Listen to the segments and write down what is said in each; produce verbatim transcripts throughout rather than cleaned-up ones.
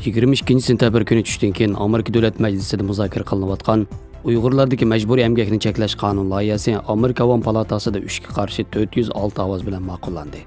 يىگىرمە ئىككىنچى سېنتەبىر كۈنى چۈشتىن كېيىن ئامېرىكا دۆلەت مەجلىسىدە مۇزاكىرە قىلىنىۋاتقان ئۇيغۇرلاردىكى مەجبۇرىي ئەمگەكنى چەكلەش قانۇن لايىھەسى ئامېرىكا ئاۋام پالاتاسىدا ئۈچكە قارشى تۆت يۈز ئالتە ئاۋاز بىلەن ماقۇللاندى.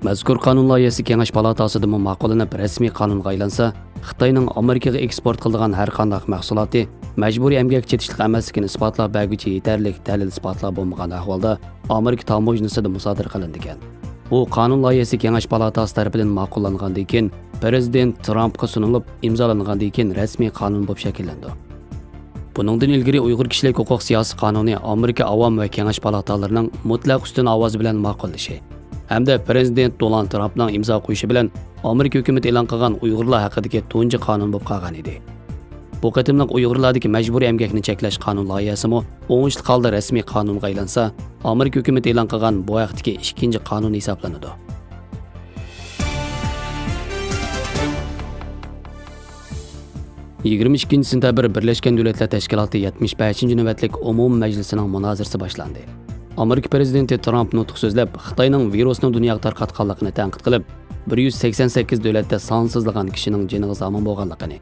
مەزكۇر قانۇن لايىھەسى كېڭەش پالاتاسىدىمۇ ماقۇللىنىپ، رەسمىي قانۇنغا ئايلانسا، خىتاينىڭ ئامېرىكىغا ئېكسپورت قىلىدىغان ھەر قانداق مەھسۇلاتى مەجبۇرىي ئەمگەككە چېتىشلىق ئەمەسلىكىنى ئىسپاتلاپ بەرگۈچى يېتەرلىك دەلىل-ئىسپاتلار بولمىغان ئەھۋالدا، ئامېرىكا تاموژنىسىدا مۇسادىرە قىلىنىدىكەن. ئۇ قانۇن لايىھەسى كېڭەش پالاتاسى تەرىپىدىن ماقۇللانغاندىن كېيىن، پىرېزىدېنت ترامپقا سۇنۇلۇپ، ئىمزالانغاندىن كېيىن رەسمىي قانۇن بولۇپ شەكىللىنىدۇ. بۇنىڭدىن ئىلگىرى ئۇيغۇر كىشىلىك ھوقۇق سىياسىي قانۇنى ئامېرىكا ئاۋام ۋە كېڭەش پالاتالىرىنىڭ مۇتلەق ئۈستۈن ئاۋازى بىلەن ماقۇللىشى ھەمدە پىرېزىدېنت دونالد ترامپنىڭ ئىمزا قويۇشى بىلەن ئامېرىكا ھۆكۈمىتى ئېلان قىلغان ئۇيغۇرلار ھەققىدىكى تۇنجى قانۇن بولۇپ قالغان ئىدى. بۇ قېتىملىق ئۇيغۇرلاردىكى مەجبۇرىي ئەمگەكنى چەكلەش قانۇن لايىھەسىمۇ ئوڭۇشلۇق ھالدا رەسمىي قانۇنغا ئايلانسا، ئامېرىكا ھۆكۈمىتى ئېلان قىلغان بۇ ھەقتىكى ئىككىنچى قانۇن ھېسابلىنىدۇ. يىگىرمە ئىككىنچى سېنتەبىر بىرلەشكەن دۆلەتلەر تەشكىلاتى يەتمىش بەشىنچى نۆۋەتلىك ئومۇمىي مەجلىسىنىڭ مۇنازىرىسى باشلاندى. ئامېرىكا پىرېزىدېنتى ترامپ نۇتۇق سۆزلەپ، خىتاينىڭ ۋىرۇسنى دۇنياغا تارقاتقانلىقىنى تەنقىد قىلىپ، بىر يۈز سەكسەن سەككىز دۆلەتتە سانسىزلىغان كىشىنىڭ جېنىغا زامىن بولغانلىقىنى،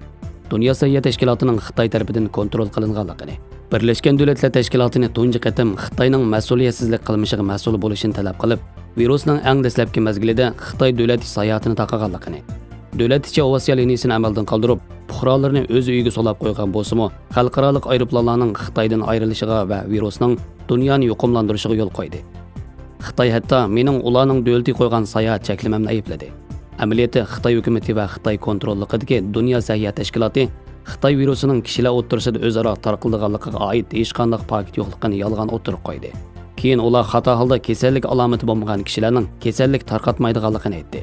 دۇنيا سەھىيە تەشكىلاتىنىڭ خىتاي تەرىپىدىن كونترول قىلىنغانلىقىنى، بىرلەشكەن دۆلەتلەر تەشكىلاتىنى تۇنجى قېتىم خىتاينىڭ مەسئۇلىيەتسىزلىك قىلمىشىغا مەسئۇل بولۇشىنى تەلەپ قىلىپ، ۋىرۇسنىڭ ئەڭ دەسلەپكى مەزگىلىدە خىتاي دۆلەت ئىچى ساياھىتىنى تاقىغانلىقىنى، دۆلەت ئىچى ئاۋىئاتسىيە لىنىيىسىنى ئەمەلدىن قالدۇرۇپ، پۇقرالىرىنى ئۆز ئۆيىگە سولاپ قويغان بولسىمۇ، خەلقئارالىق ئايروپىلانلارنىڭ خىتايدىن ئايرىلىشىغا ۋە ۋىرۇسنىڭ دۇنيانى يۇقۇملاندۇرۇشىغا يول قويدى. خىتاي ھەتتا مېنىڭ ئۇلارنىڭ دۆلىتىگە قويغان ساياھەت چەكلىمەمنى ئەيىبلىدى. ئەمەلىيەتتە خىتاي ھۆكۈمىتى ۋە خىتاي كونتروللۇقىدىكى دۇنيا سەھىيە تەشكىلاتى خىتاي ۋىرۇسىنىڭ كىشىلەر ئوتتۇرىسىدا ئۆزئارا تارقىلىدىغانلىقىغا ئائىت ھېچقانداق پاكىت يوقلۇقىنى يالغان ئوتتۇرىغا قويدى. كېيىن ئۇلار خاتا ھالدا كېسەللىك ئالامىتى بولمىغان كىشىلەرنىڭ كېسەللىك تارقاتمايدىغانلىقىنى ئېيتتى.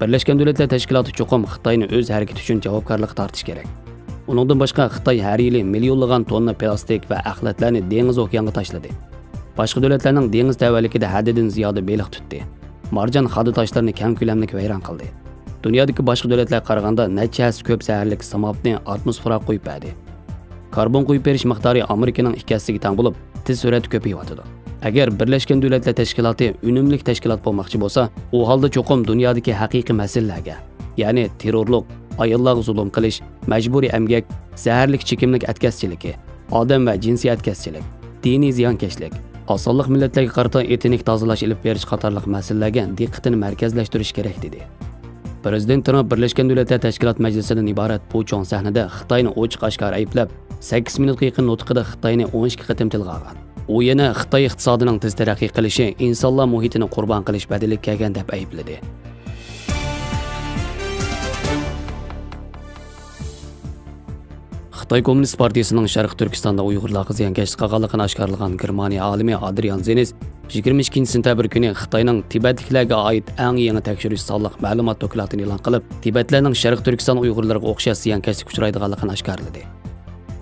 بىرلەشكەن دۆلەتلەر تەشكىلاتى چوقۇم خىتاينى ئۆز ھەرىكىتى ئۈچۈن جاۋابكارلىققا تارتىشى كېرەك. ئۇنىڭدىن باشقا، خىتاي ھەر يىلى مىليونلىغان توننا پىلاستىك ۋە ئەخلەتلەرنى دېڭىز، ئوكيانغا تاشلىدى. باشقا دۆلەتلەرنىڭ دېڭىز تەۋەلىكىدە ھەددىدىن زىيادە بېلىق تۇتتى. مارجان خادا تاشلىرىنى كەڭ كۆلەملىك ۋەيران قىلدى. دۇنيادىكى باشقا دۆلەتلەرگە قارىغاندا نەچچە ھەسسە كۆپ زەھەرلىك سىمابنى ئاتموسفېراغا قويۇپ بەردى. كاربون قويۇپ بېرىش مىقدارى ئامېرىكىنىڭ ئىككى ھەسسىگە تەڭ بولۇپ، تېز سۈرئەتتە كۆپىيىۋاتىدۇ. ئەگەر بىرلەشكەن دۆلەتلەر تەشكىلاتى ئۈنۈملۈك تەشكىلات بولماقچى بولسا، ئۇ ھالدا چوقۇم دۇنيادىكى ھەقىقىي مەسىلىلەرگە، يەنى تېررورلۇق، ئاياللارغا زۇلۇم قىلىش، مەجبۇرىي ئەمگەك، زەھەرلىك چېكىملىك ئەتكەسچىلىكى، ئادەم ۋە جىنسىي ئەتكەسچىلىك، دىنىي زىيانكەشلىك، ئاز سانلىق مىللەتلەرگە قارىتا ئېتنىك تازىلاش ئېلىپ بېرىش قاتارلىق مەسىلىلەرگە دىققىتىنى مەركەزلەشتۈرۈش كېرەك، دېدى. پىرېزىدېنت ترامپ بىرلەشكەن دۆلەتلەر تەشكىلات مەجلىسىدىن ئىبارەت بۇ چوڭ سەھنىدە خىتاينى ئوچۇق-ئاشكارا ئەيىبلەپ، سەككىز مىنۇتقا يېقىن نۇتقىدا خىتاينى ئون ئىككى قېتىم تىلغا ئالغان. ئۇ يەنە خىتاي ئىقتىسادىنىڭ تېز تەرەققىي قىلىشى ئىنسانلار مۇھىتىنى قۇربان قىلىش بەدىلىگە كەلگەن دەپ ئەيىبلىدى. خىتاي كوممۇنىست پارتىيىسىنىڭ شەرقىي تۈركىستاندا ئۇيغۇرلارغا زىيانكەشلىك قىلغانلىقىنى ئاشكارىلىغان گېرمانىيە ئالىمى ئادرىيان زېنز يىگىرمە ئىككىنچى سېنتەبىر كۈنى خىتاينىڭ تىبەتلىكلەرگە ئائىت ئەڭ يېڭى تەكشۈرۈش سانلىق مەلۇمات دوكلاتىنى ئېلان قىلىپ، تىبەتلەرنىڭ شەرقىي تۈركىستان ئۇيغۇرلىرىغا ئوخشاش زىيانكەشلىككە ئۇچرايدىغانلىقىنى ئاشكارىلىدى.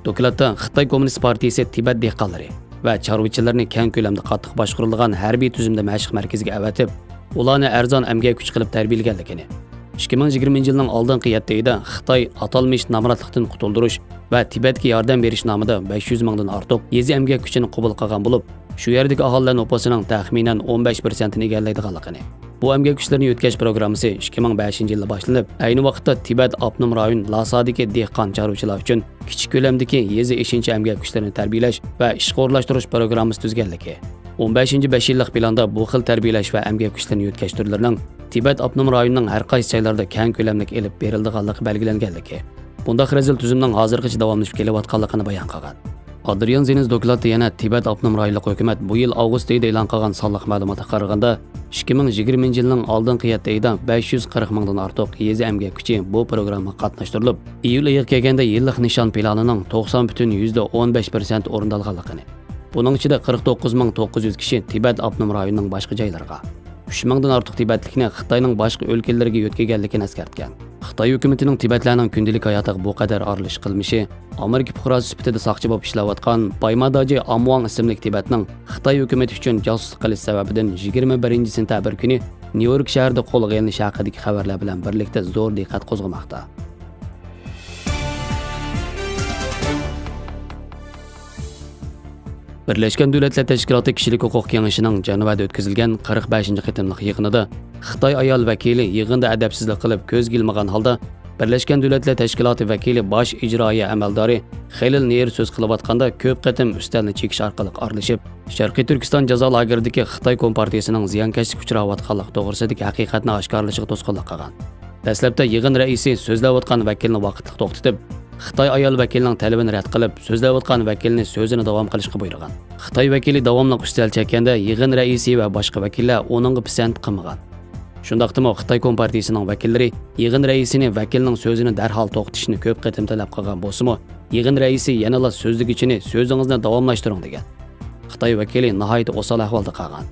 دوكلاتتا خىتاي كوممۇنىست پارتىيىسى تىبەت دېھقانلىرى ۋە چارۋىچىلىرىنى كەڭ كۆلەمدە قاتتىق باشقۇرۇلىدىغان ھەربىي تۈزۈمدە مەشىق مەركىزىگە ئەۋەتىپ، ئۇلارنى ئەرزان ئەمگەك كۈچى قىلىپ تەربىيەلىگەنلىكىنى، ئىككى مىڭ يىگىرمىنچى يىلنىڭ ئالدىنقى يەتتە ئېيىدا خىتاي ئاتالمىش نامراتلىقتىن قۇتۇلدۇرۇش ۋە تىبەتكە ياردەم بېرىش نامىدا بەش يۈز مىڭدىن ئارتۇق يېزا ئەمگەك كۈچىنى قوبۇل قىلغان بولۇپ، شۇ يەردىكى ئاھالىلەر نوپۇسىنىڭ تەخمىنەن ئون بەش پىرسەنتىنى ئىگىلەيدىغانلىقىنى، بۇ ئەمگەك كۈچلىرىنى يۆتكەش پروگراممىسى ئىككى مىڭ بەشىنچى يىلدا باشلىنىپ، ئەينى ۋاقىتتا تىبەت ئاپتونوم رايون لاسادىكى دېھقان چارۋىچىلار ئۈچۈن كىچىك كۆلەمدىكى يېزا ئېشىنچا ئەمگەك كۈچلىرىنى تەربىيەلەش ۋە ئىشقا ئورۇنلاشتۇرۇش پروگراممىسى تۈزگەنلىكى، ئون بەشىنچى بەش يىللىق پىلاندا بۇ خىل تەربىيەلەش ۋە ئەمگەك كۈچلىرىنى يۆتكەش تۈرلىرىنىڭ تىبەت ئاپتونوم رايونىنىڭ ھەر قايسى جايلىرىدا كەڭ كۆلەملىك ئېلىپ بېرىلىدىغانلىقى بەلگىلەنگەنلىكى، بۇنداق رەزىل تۈزۈمنىڭ ھازىرغىچە داۋاملىشىپ كېلىۋاتقانلىقىنى بايان قىلغان. ئادرىيان زېنز دوكلاتتا يەنە تىبەت ئاپتونوم رايونلۇق ھۆكۈمەت بۇ يىل ئاۋغۇست ئېيىدا ئېلان قىلغان سانلىق مەلۇماتقا قارىغاندا، ئىككى مىڭ يىگىرمىنچى يىلنىڭ ئالدىنقى يەتتە ئېيىدا بەش يۈز قىرىق مىڭدىن ئارتۇق يېزا ئەمگەك كۈچى بۇ پروگراممىغا قاتناشتۇرۇلۇپ، ئىيۇل ئېيىغا كەلگەندە يىللىق نىشان پىلانىنىڭ توقسان پۈتۈن يۈزدە ئون بەش پىرسەنت ئورۇندالغانلىقىنى، بۇنىڭ ئىچىدە قىرىق توققۇز مىڭ توققۇز يۈز كىشى تىبەت ئاپتونوم رايونىنىڭ باشقا جايلىرىغا، ئۈچ مىڭدىن ئارتۇق تىبەتلىكنى خىتاينىڭ باشقا ئۆلكىلىرىگە يۆتكىگەنلىكىنى ئەسكەرتكەن. خىتاي ھۆكۈمىتىنىڭ تىبەتلەرنىڭ كۈندىلىك ھاياتىغا بۇ قەدەر ئارىلىشىش قىلمىشى ئامېرىكا پۇقراسى سۈپىتىدە ساقچى بولۇپ ئىشلەۋاتقان بايماداجى ئامۋاڭ ئىسىملىك تىبەتنىڭ خىتاي ھۆكۈمىتى ئۈچۈن جاسۇسلۇق قىلىش سەۋەبىدىن يىگىرمە بىرىنچى سېنتەبىر كۈنى نيۇ يورك شەھىرىدە قولغا ئېلىنىشى ھەققىدىكى خەۋەرلەر بىلەن بىرلىكتە زور دىققەت قوزغىماقتا. بىرلەشكەن دۆلەتلەر تەشكىلاتى كىشىلىك ھوقۇق كېڭىشىنىڭ جەنۋەدە ئۆتكۈزۈلگەن قىرىق بەشىنچى قېتىملىق يىغىنىدا خىتاي ئايال ۋەكىلى يىغىندا ئەدەپسىزلىك قىلىپ، كۆزگە ئىلمىغان ھالدا بىرلەشكەن دۆلەتلەر تەشكىلاتى ۋەكىلى باش ئىجرائىيە ئەمەلدارى خېلىل نېير سۆز قىلىۋاتقاندا كۆپ قېتىم ئۈستەلنى چېكىش ئارقىلىق ئارىلىشىپ، شەرقىي تۈركىستان جازا لاگېرىدىكى خىتاي كومپارتىيىسىنىڭ زىيانكەشلىككە ئۇچراۋاتقانلىقى توغرىسىدىكى ھەقىقەتنى ئاشكارىلىشىغا توسقۇنلۇق قىلغان. دەسلەپتە يىغىن رەئىسى سۆزلەۋاتقان ۋەكىلنى ۋاقىتلىق توختىتىپ، خىتاي ئايال ۋەكىلنىڭ تەلىپىنى رەت قىلىپ، سۆزلەۋاتقان ۋەكىلنى سۆزىنى داۋام قىلىشقا بۇيرۇغان. خىتاي ۋەكىلى داۋاملىق ئۈستەل چەككەندە، يىغىن رەئىسى ۋە باشقا ۋەكىللەر ئۇنىڭغا پىسەنت قىلمىغان. شۇنداقتىمۇ خىتاي كومپارتىيىسىنىڭ ۋەكىللىرى يىغىن رەئىسىنى ۋەكىلنىڭ سۆزىنى دەرھال توختىتىشنى كۆپ قېتىم تەلەپ قىلغان بولسىمۇ، يىغىن رەئىسى يەنىلا سۆزلىگۈچىنى «سۆزىڭىزنى داۋاملاشتۇرۇڭ» دېگەن. خىتاي ۋەكىلى ناھايىتى ئوسال ئەھۋالدا قالغان.